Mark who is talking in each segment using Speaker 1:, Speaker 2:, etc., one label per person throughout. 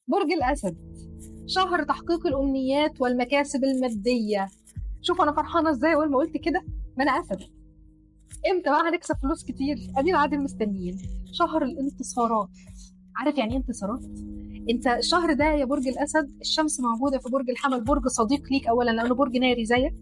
Speaker 1: برج الأسد، شهر تحقيق الأمنيات والمكاسب المادية. شوف أنا فرحانة إزاي أول ما قلت كده، ما أنا أسد. إمتى بقى هنكسب فلوس كتير؟ أدينا عادل مستنيين. شهر الانتصارات. عارف يعني إيه انتصارات؟ أنت الشهر ده يا برج الأسد الشمس موجودة في برج الحمل، برج صديق ليك أولا لأنه برج ناري زيك.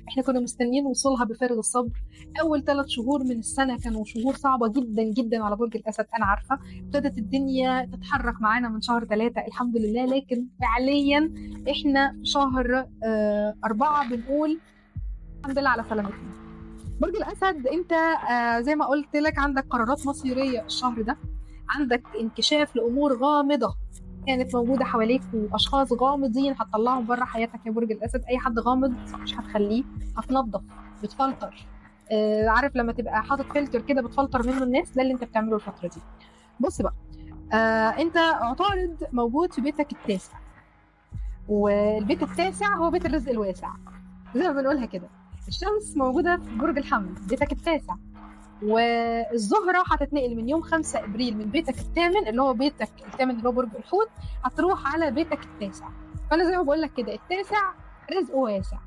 Speaker 1: احنا كنا مستنيين وصولها بفارغ الصبر. اول 3 شهور من السنة كانوا شهور صعبة جدا جدا على برج الاسد، انا عارفه. ابتدت الدنيا تتحرك معانا من شهر 3 الحمد لله، لكن فعليا احنا في شهر 4 بنقول الحمد لله على سلامتنا. برج الاسد انت زي ما قلت لك عندك قرارات مصيرية الشهر ده، عندك انكشاف لامور غامضة كانت موجودة حواليك وأشخاص غامضين هتطلعهم بره حياتك يا برج الأسد. أي حد غامض مش هتخليه، هتنظف، بتفلتر. عارف لما تبقى حاطط فلتر كده بتفلتر منه الناس، ده اللي أنت بتعمله الفترة دي. بص بقى، أنت عطارد موجود في بيتك التاسع، والبيت التاسع هو بيت الرزق الواسع زي ما بنقولها كده. الشمس موجودة في برج الحمل بيتك التاسع، والزهرة هتتنقل من يوم 5 إبريل من بيتك الثامن اللي هو بيتك الثامن اللي هو برج الحوت، هتروح على بيتك التاسع. فأنا زي ما بقول لك كده التاسع رزق واسع.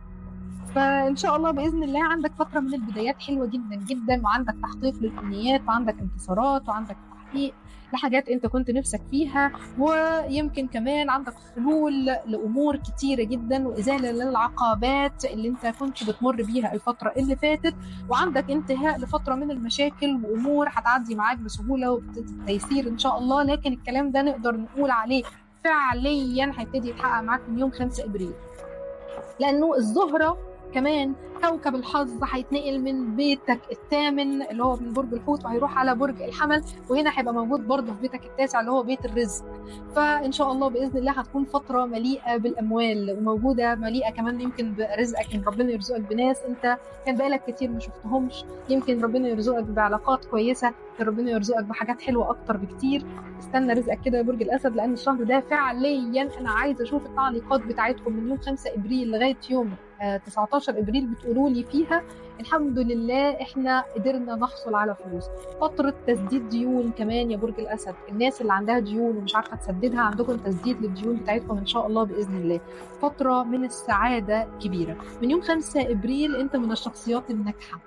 Speaker 1: فإن شاء الله بإذن الله عندك فترة من البدايات حلوة جدا جدا، وعندك تحقيق للأمنيات، وعندك انتصارات، وعندك تحقيق لحاجات أنت كنت نفسك فيها، ويمكن كمان عندك حلول لأمور كتيرة جدا وإزالة للعقبات اللي أنت كنت بتمر بيها الفترة اللي فاتت، وعندك انتهاء لفترة من المشاكل وأمور هتعدي معاك بسهولة وبتيسير إن شاء الله. لكن الكلام ده نقدر نقول عليه فعليا هيبتدي يتحقق معاك من يوم 5 إبريل، لأنه الزهرة كمان كوكب الحظ هيتنقل من بيتك الثامن اللي هو من برج الحوت وهيروح على برج الحمل، وهنا هيبقى موجود برضه في بيتك التاسع اللي هو بيت الرزق. فإن شاء الله بإذن الله هتكون فترة مليئة بالأموال وموجودة مليئة كمان يمكن برزقك، إن ربنا يرزقك بناس أنت كان بقالك كتير ما شفتهمش، يمكن ربنا يرزقك بعلاقات كويسة، ربنا يرزقك بحاجات حلوة أكتر بكتير. استنى رزقك كده يا برج الأسد، لأن الشهر ده فعليا أنا عايزة أشوف التعليقات بتاعتكم من يوم 5 إبريل لغاية يوم 19 إبريل بتقولوا لي فيها الحمد لله إحنا قدرنا نحصل على فلوس. فترة تسديد ديون كمان يا برج الأسد، الناس اللي عندها ديون ومش عارفة تسددها عندكم تسديد للديون بتاعتكم إن شاء الله بإذن الله. فترة من السعادة كبيرة. من يوم 5 إبريل أنت من الشخصيات الناجحة،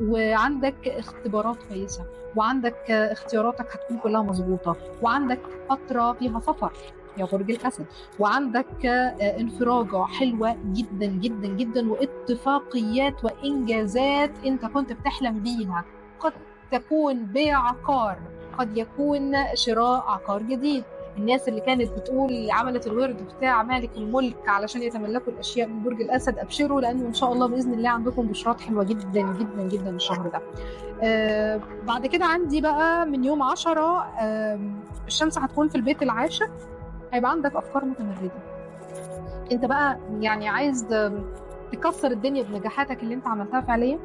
Speaker 1: وعندك اختبارات كويسة، وعندك اختياراتك هتكون كلها مظبوطة، وعندك فترة فيها سفر يا برج الأسد، وعندك انفراجة حلوة جدا جدا جدا، واتفاقيات وإنجازات أنت كنت بتحلم بيها. قد تكون بيع عقار، قد يكون شراء عقار جديد. الناس اللي كانت بتقول عملت الورد بتاع مالك الملك علشان يتملكوا الأشياء من برج الأسد، أبشروا، لأنه إن شاء الله بإذن الله عندكم بشرات حلوة جدا جدا جدا الشهر ده. بعد كده عندي بقى من يوم 10 الشمس هتكون في البيت العاشر، هيبقى عندك أفكار متمردة. أنت بقى يعني عايز تكسر الدنيا بنجاحاتك اللي أنت عملتها فعليا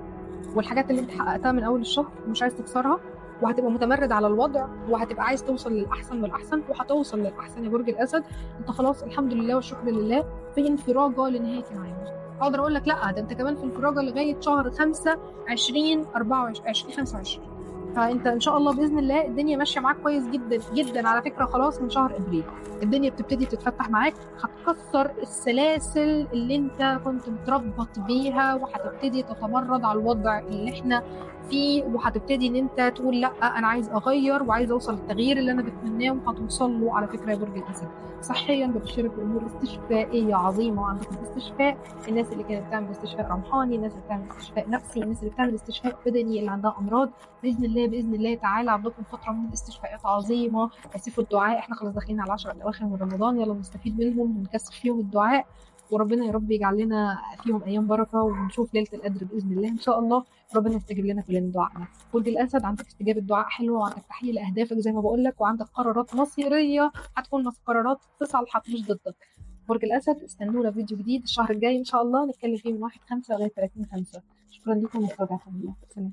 Speaker 1: والحاجات اللي أنت حققتها من أول الشهر ومش عايز تكسرها، وهتبقى متمرد على الوضع، وهتبقى عايز توصل للأحسن والأحسن، وهتوصل للأحسن يا برج الأسد. أنت خلاص الحمد لله والشكر لله في انفراجة لنهاية العام. أقدر أقول لك لأ، ده أنت كمان في انفراجة لغاية شهر 5 2024 2025. فأنت إن شاء الله بإذن الله الدنيا ماشية معاك كويس جدا جدا على فكرة. خلاص من شهر إبريل الدنيا بتبتدي تتفتح معاك، هتكسر السلاسل اللي أنت كنت متربط بيها، وهتبتدي تتمرد على الوضع اللي احنا فيه، وهتبتدي إن أنت تقول لأ أنا عايز أغير وعايز أوصل للتغيير اللي أنا بتمناه، وهتوصل له على فكرة يا برج الأسد. صحيا ببشرك بأمور استشفائية عظيمة، وعندكم استشفاء، الناس اللي كانت بتعمل استشفاء روحاني، الناس اللي بتعمل استشفاء نفسي، الناس اللي بتعمل استشفاء بدني، اللي عندها أمراض، بإذن الله بإذن الله تعالى عندكم فترة من الاستشفاءات عظيمة. كثفوا الدعاء، احنا خلاص داخلين على 10 الأواخر من رمضان، يلا نستفيد منهم ونكثف فيهم الدعاء، وربنا يا رب يجعل لنا فيهم أيام بركة، ونشوف ليلة القدر بإذن الله إن شاء الله. ربنا يستجيب لنا كلنا دعائنا. برج الأسد عندك استجابة دعاء حلوة، وعندك تحقيق لأهدافك زي ما بقول لك، وعندك قرارات مصيرية هتكون قرارات في صالحك مش ضدك. برج الأسد استنونا فيديو جديد الشهر الجاي إن شاء الله نتكلم فيه من 1/5 لغاية 30/5. شكرا لكم ومتابعتكم. سلام.